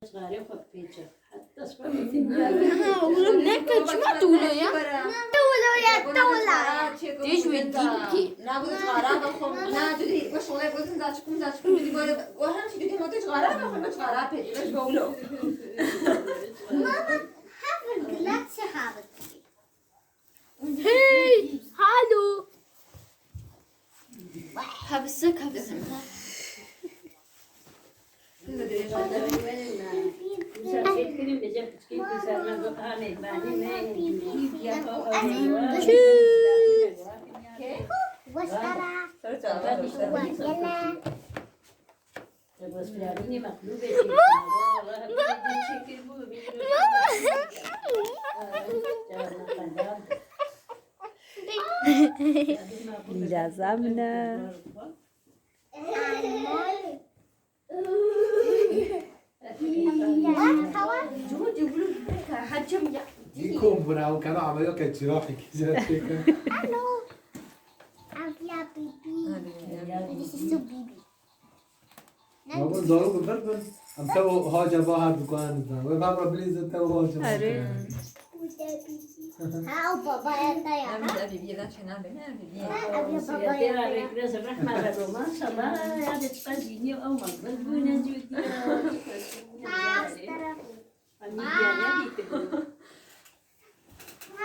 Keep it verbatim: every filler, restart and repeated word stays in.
Cixarê xwe bipêçe. Heta ji xwe bipêçe. Ha, oğlum, ne kaçma tuğla ya? Tuğla ya, tuğla ya. Têj wê dî bikê. Na, bu cixara bixwe. Na, dudî, bu şole, bu zin zaçikum, zaçikum, dudî böyle, o hem şey dudî, bu cixara bixwe, bu cixara pê, bu şole. Mama, have a glass of Hey! Halo! Hevsik, hevsik. Çüş! Mama! Mama! Îcaza min e. Dîkom bûne, ew keme ameya ke çiraxekî jê çêkin. Alo. Avya bibi. This is so bibi. Ma bu zarok bi vir bin. Em te û haca ba her dukan dida. We ba ba bilîze te û haca ba. Erê. Ha, o baba ya da ya. Em de bibiyê de çêna bine, bibiyê. Ha, ev ya baba ya da ya. Rêkirez rehma ve roman şama ya de çiqa jînî ew mazlum bûne cûdiya. Ha, stara. Em diya ne dîtibû.